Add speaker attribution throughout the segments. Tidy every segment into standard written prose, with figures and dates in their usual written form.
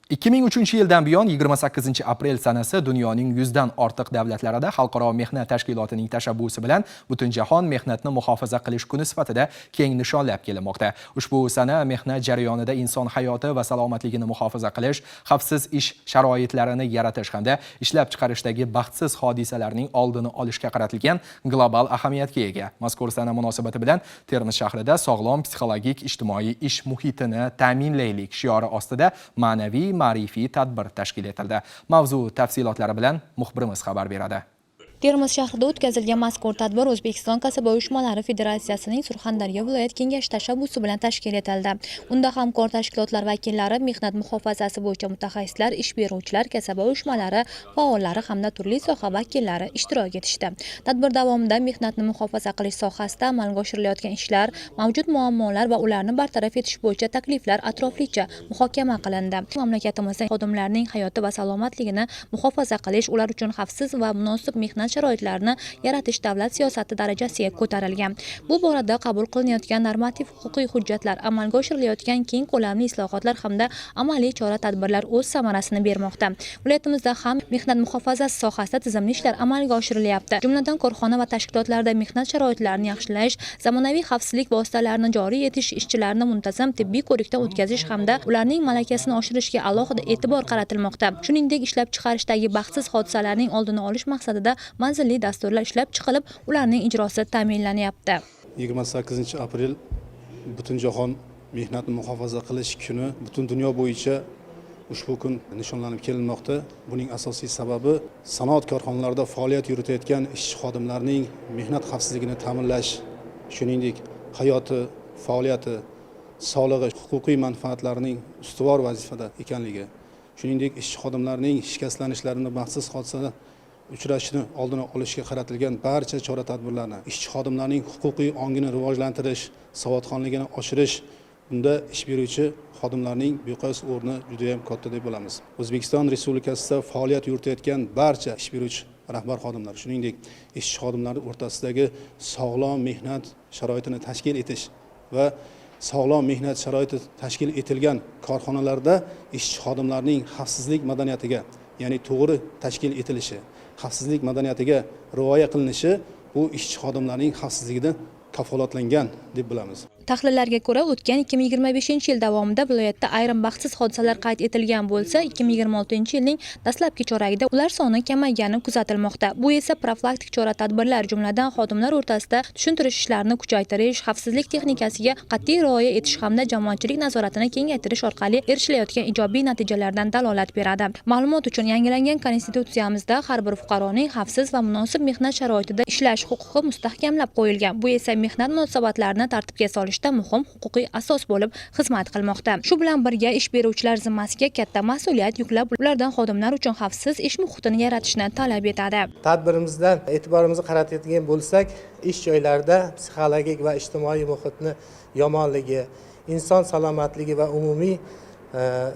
Speaker 1: 2003-yildan buyon 28 aprel sanasi dunyoning 100 dan ortiq davlatlarida Xalqaro mehnat tashkilotining tashabbusi bilan Butunjahon mehnatni muhofaza qilish kuni sifatida keng nishonlab kelinmoqda. Ushbu sana mehnat jarayonida inson hayoti va salomatligini muhofaza qilish, xavfsiz ish sharoitlarini yaratish hamda ishlab chiqarishdagi baxtsiz hodisalarning oldini olishga qaratilgan global ahamiyatga ega. Mazkur sana munosabati bilan Termiz shahrida "Sog'lom psixologik ijtimoiy ish muhitini ta'minlaylik" shiori ostida ma'naviy ma'rifiy tadbir tashkil etildi. Mavzu tafsilotlari bilan muxbirimiz xabar beradi.
Speaker 2: Termiz shahrida o'tkazilgan mazkur tadbir O'zbekiston kasaba uyushmalari federatsiyasining Surxondaryo viloyat kengashi tashabbusi bilan tashkil etildi. Unda hamkor tashkilotlar vakillari, mehnat muhofazasi bo'yicha mutaxassislar, ish beruvchilar, kasaba uyushmalari faollari hamda turli soha vakillari ishtirok etishdi. Tadbir davomida mehnatni muhofaza qilish sohasida amalga oshirilayotgan ishlar, mavjud muammolar va ularni bartaraf etish bo'yicha takliflar atroflicha muhokama qilindi. Mamlakatimizda xodimlarning hayoti va salomatligini muhofaza qilish, ular uchun xavfsiz va munosib mehnat sharoitlarini yaratish davlat siyosati darajasiga ko'tarilgan. Bu borada qabul qilinayotgan normativ huquqiy hujjatlar, amalga oshirilayotgan keng ko'lamli islohotlar hamda amaliy chora-tadbirlar o'z samarasini bermoqda. Viloyatimizda ham mehnat muhofazasi sohasida tizimli ishlar amalga oshirilyapti. Jumladan, korxona va tashkilotlarda mehnat sharoitlarini yaxshilash, zamonaviy xavfsizlik vositalarini joriy etish, ishchilarni muntazam tibbiy ko'rikdan o'tkazish hamda ularning malakasini oshirishga alohida e'tibor qaratilmoqda. Shuningdek, ishlab chiqarishdagi baxtsiz hodisalarning oldini olish maqsadida manzilli dasturlar ishlab chiqilib, ularning ijrosi ta'minlanyapti.
Speaker 3: 28 aprel Butunjahon mehnatni muhofaza qilish kuni. Butun dunyo bo'yicha ushbu kun nishonlanib kelinmoqda. Buning asosiy sababi sanoat korxonalarida faoliyat yuritayotgan ishchi xodimlarning mehnat xavfsizligini ta'minlash, shuningdek, hayoti, faoliyati, sog'lig'i, huquqiy manfaatlarining ustuvor vazifada ekanligi, shuningdek, ishchi xodimlarning shikastlanishlarini, baxtsiz hodisada uchrashini oldini olishga qaratilgan barcha chora tadbirlarni, ishchi xodimlarning huquqiy ongini rivojlantirish, savodxonligini oshirish, bunda ish beruvchi xodimlarning beqiyos o'rni judayam katta deb bilamiz. O'zbekiston Respublikasida faoliyat yuritayotgan barcha ish beruvchi rahbar xodimlar, shuningdek, ishchi xodimlar o'rtasidagi sog'lom mehnat sharoitini tashkil etish va sog'lom mehnat sharoiti tashkil etilgan korxonalarda ishchi xodimlarning xavfsizlik madaniyatiga, ya'ni to'g'ri tashkil etilishi, xavfsizlik madaniyatiga rioya qilinishi bu ishchi xodimlarning xavfsizligini kafolatlangan deb bilamiz.
Speaker 2: Tahlillarga ko'ra, o'tgan 2025-yil davomida viloyatda ayrim baxtsiz hodisalar qayd etilgan bo'lsa, 2026-yilning dastlabki choragida ular soni kamaygani kuzatilmoqda. Bu esa profilaktik chora-tadbirlar, jumladan, xodimlar o'rtasida tushuntirish ishlarini kuchaytirish, xavfsizlik texnikasiga qat'iy rioya etish hamda jamoatchilik nazoratini kengaytirish orqali erishilayotgan ijobiy natijalardan dalolat beradi. Ma'lumot uchun, yangilangan Konstitutsiyamizda har bir fuqaroning xavfsiz va munosib mehnat sharoitida ishlash huquqi mustahkamlab qo'yilgan. Bu esa mehnat munosabatlarini tartibga solishda muhim huquqiy asos bo'lib xizmat qilmoqda. Shu bilan birga, ish beruvchilar zimmasiga katta mas'uliyat yuklab, ulardan xodimlar uchun xavfsiz ish muhitini yaratishni talab etadi.
Speaker 4: Tadbirimizdan e'tiborimizni qaratadigan bo'lsak, ish joylarida psixologik va ijtimoiy muhitni yomonligi inson salomatligi va umumiy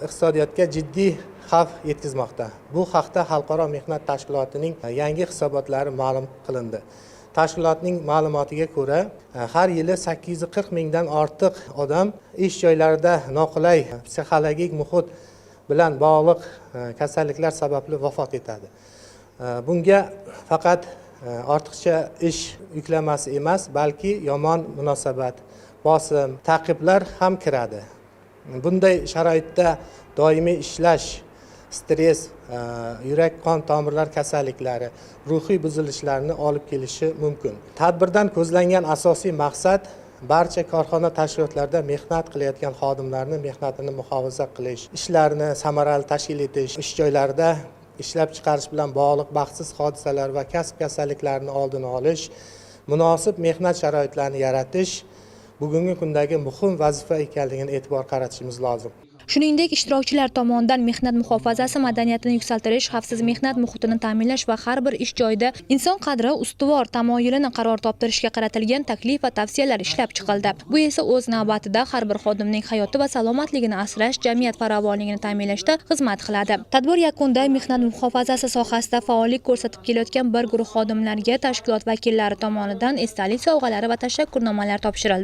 Speaker 4: iqtisodiyotga jiddiy xavf yetkazmoqda. Bu haqda Xalqaro mehnat tashkilotining yangi hisobotlari ma'lum qilindi. Tashkilotning ma'lumotiga ko'ra, har yili 840 mingdan ortiq odam ish joylarida noqulay psixologik muhit bilan bog'liq kasalliklar sababli vafot etadi. Bunga faqat ortiqcha ish yuklamasi emas, balki yomon munosabat, bosim, ta'qiblar ham kiradi. Bunday sharoitda doimiy ishlash stress, yurak qon tomirlar kasalliklari, ruhiy buzilishlarni olib kelishi mumkin. Tadbirdan ko'zlangan asosiy maqsad barcha korxona, tashkilotlarda mehnat qilayotgan xodimlarni mehnatini muhofaza qilish, ishlarini samarali tashkil etish, ish joylarida ishlab chiqarish bilan bog'liq baxtsiz hodisalar va kasb kasalliklarini oldini olish, munosib mehnat sharoitlarini yaratish bugungi kundagi muhim vazifa ekanligini e'tibor qaratishimiz lozim.
Speaker 2: Shuningdek, ishtirokchilar tomonidan mehnat muhofazasi madaniyatini yuksaltirish, xavfsiz mehnat muhitini ta'minlash va har bir ish joyida inson qadri ustuvor tamoyilini qaror toptirishga qaratilgan taklif va tavsiyalar ishlab chiqildi. Bu esa o'z navbatida har bir xodimning hayoti va salomatligini asrash, jamiyat farovonligini ta'minlashda xizmat qiladi. Tadbir yakunida mehnat muhofazasi sohasida faollik ko'rsatib kelayotgan bir guruh xodimlarga tashkilot vakillari tomonidan esdalik sovg'alari va tashakkurnomalar topshirildi.